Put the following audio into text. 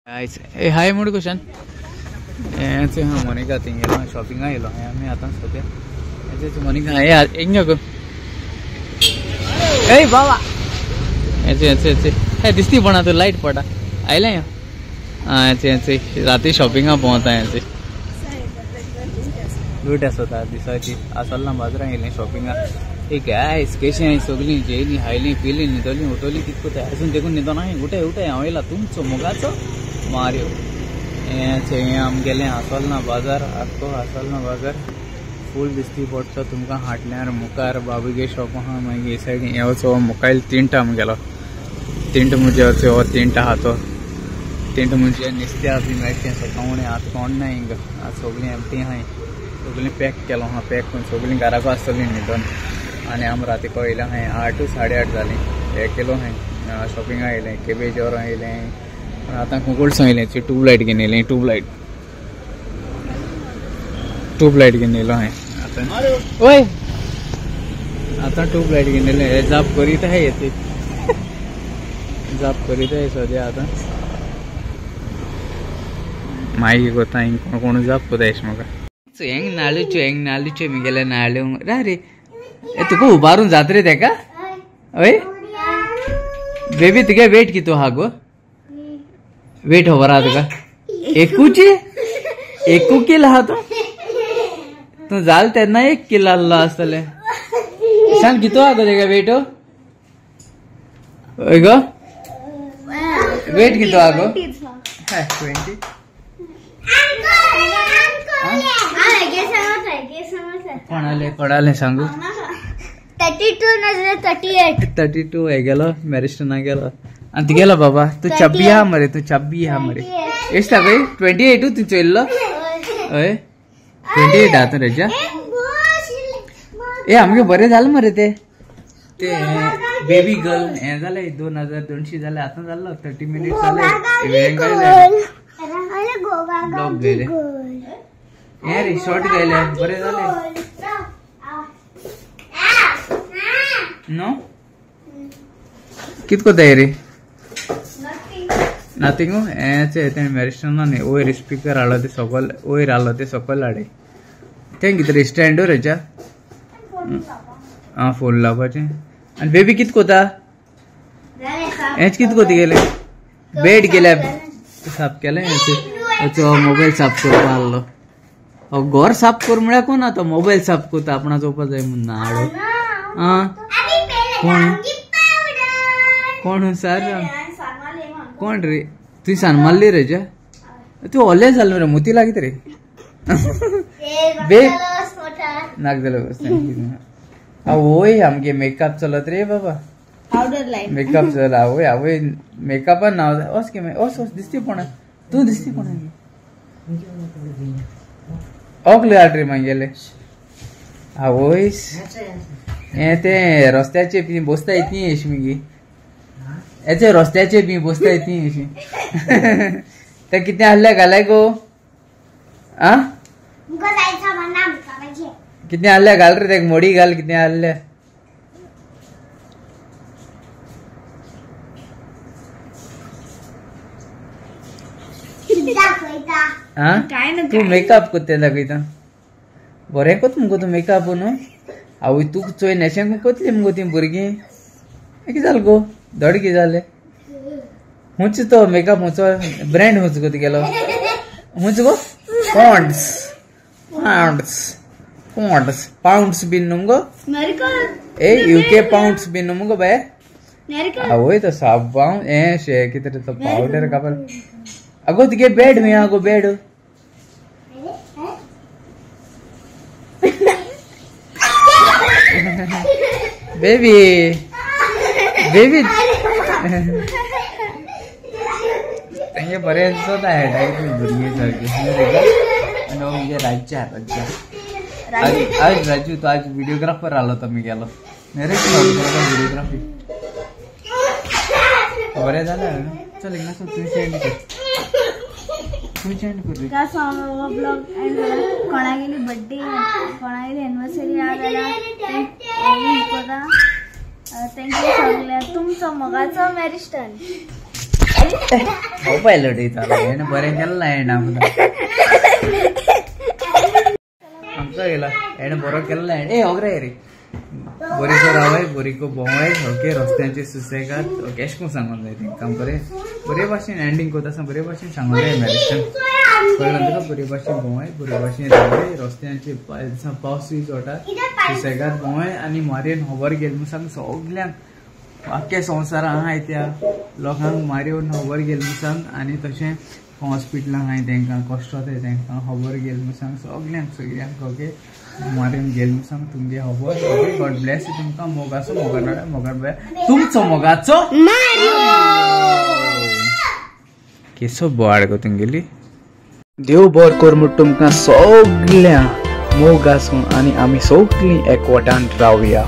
ए हाय म्हूण क्वेश्चन हेंच हा मोनिका थिंग शॉपिंगा येयलो आमी आतां सद्या. हेंच मोनिका हे हिंगा गो ए बाबा हेचे हेचे हेचे हे दिसती पण तूं लायट पडटा आयलें. आं हेचे हेचे राती शॉपिंगा भोंवता. हेचे लूट आसता दिसाची आसल्ला बाजारान येयलें शॉपिंगा. एक आयस केशें सगळीं जेयलीं खायलीं पिलीं न्हिदोलीं उठोलीं कितें कोताय आजून देखून न्हिदोना उठय उठय हांव येयला तुमचो मोगाचो मार्यो. हें आमगेलें आसोलना बाजार आख्खो आसोलना बाजार फूल दिसती पडटा तुमकां. हाटल्यार मुखार बाबुगे शॉप आहा. मागीर हे सायडीन येवचो मुखायल तिंट आमगेलो तिंट म्हणजे हो तिंट आहा तो तिंट म्हणजे नुस्त्या बी मेळचें सकावणें. आतां कोण ना हिंगा आतां सगळीं एमटी आहाय सगळीं पॅक केलो आहा. पॅक करून सगळीं घराक आसतलीं न्हिदोन. आनी आम राती येयलें हांवें 8 साडे 8 जालीं. हे केलो हांवें शॉपिंगा येयलें केबेज येयलें. आतां कुंकुळसां येयलें ट्यूबलायट घेवन येयलें. ट्यूबलायट ट्यूबलायट घेवन येयलो हांवें आतां. वय आतां ट्यूबलायट घेवन येयलें. हे जाप करीत आहाय येते जाप करीत आहाय सद्या आतां. मागीर कोता हिंग कोण कोण जाप कोता येश म्हाका. हेंग नाळूच्यो हेंग नाळूच्यो मुगेले नाळू रे तुका उबारून जात रे तेका. हय बेबी तुगे वेट कितू आहा गो? वेट खबर आहा तुका? एकूच एकू किल आहा तूं? तूं जाल तेन्ना 1 किल आहलो आसतलें. सांग कितू आहा गो तेगे वेट? हय गो वेट कितू आहा गो? 20. कोणाले कोणाले सांगू? 32 नजर 38 32 हे गेलो मॅरिस्टना गेलो. आनी तुगेलो बाबा तूं चब्बी आहा मरे. तूं चब्बी आहा मरे. एश पळय 28 तूं चोयल्लो. हय 28 आहा तूं रेजा. ए आमगे बरें जालें मरे ते ते बेबी गर्ल हें जालें 2200 जालें. आतां जाल्लो 30 मिनट जाले. ब्लॉक गेले हे रे शॉर्ट गेले बरें जालें नो. कित कोताय रे? नथिंग. हें तें मॅरिस्टना न्ही वयर स्पिकर हाडलो ते सकयल वयर हाडलो ते सकयल हाडे तें कितें रे स्टँड रेच्या. आं फोन लावपाचें. आनी बेबी कित कोता? हेंच कित कोता गेलें बेड गेल्या साफ केलें. मोबायल साफ करपा आहलो. घर साफ कर म्हळ्यार कोण आतां मोबायल साफ करता आपणा चोवपा जाय म्हूण ना हाडो. आं कोण कोण सर कोण रे? तुवें सान मारली रे ज्या? तूं ओले जालो रे मोती लागीत रे बे नाक जालो. आवय आमगे मेकअप चलत रे बाबा. मेकअप चल आवय आवय मेकअपान नांव ओस के ओस ओस दिसती कोण तूं दिसती कोण ओकले हाड रे मागेले. आवयस हें तें रस्त्याचे बी बसता ती अशी मागीर हेचे रस्त्याचे बी बसता ती अशी. तें कितें आहलें घालाय गो? आं कितें आहलें घाल रे तेका मोडी घाल कितें आहलें. आं तूं मेकअप कोत्ता दाखयता बरें कोत मुगो तूं मेकअप न्हू. आवय तूं चोय न्हेशें कोतली मुगो तीं भुरगीं. कितें जालें गो? धड कितें जालें? हुंच तो मेकअप हुंचो ब्रँड हुंच गो तुगेलो हुंच गो? पॉन्ड्स पॉन्ड्स पॉन्ड्स पाउंड्स बीन न्हू मुगो. ए यूके पाउंड्स बीन न्हू मुगो बाय. आवय तो साबाव हें शें कितें रे तो पावडर कापर. अगो तुगे बेड खंय आहा गो बेड? बेबी बेबी तेंगे बरें दिसता हेडाक भुरगीं सारकी. आनी हो म्हणजे राज्या राज्या आज राजू तो आज व्हिडिओग्राफर आलो तो मुगेलो. व्हिडिओग्राफी बरें जालें. चल हिंगा तूं सेंड कर तूं सेंड कर. ब्लॉग कोणागेली बड्डे कोणागेली एनिवर्सरी आहा जाल्यार thank you सगळ्यांक. तुमचो मोगाचो मॅरिस्टन. हो पायलट येतालो हेणें बरें केल्लें हेणें आमकां आमचो येयला हेणें बरो केल्लो हेणें. ए ओगरे रे बोरीको रावय बोरीको भोंवय ओके रस्त्यांचे सुसेगाद ओके एशें कोन्न सांगूंक जाय तेंकां बरें बरे भाशेन एंडींग कोता आसतना बरे भाशेन सांगूंक जाय मॅरेजन कळ्ळें तुका. बरे भाशेन भोंवय बरे भाशेन रावय रस्त्यांचे पावसूय चोटा सुसेगाद भोंवय आनी मारयन खबर घेल म्हूण सांग सगल्यांक आख्ख्या संवसारां आहाय त्या लोकांक मारयन खबर घेल म्हूण सांग. आनी तशें हॉस्पिटलां आहाय तेंकां कश्ट जाताय तेंकां खबर घेल म्हूण सांग सगल्यांक सगळ्यांक ओके मारयन घेल म्हूण सांग तुमगे खबर ओके. गॉड ब्लेस तुमकां. मोगाचो मोगार मोगार तुमचो मोगाचो केसो बोवाळ गो तुमगेली. देव बर कर म्हूण तुमकां सगळ्यां मोग आसूं आनी आमी सगळीं एकवटान रावया.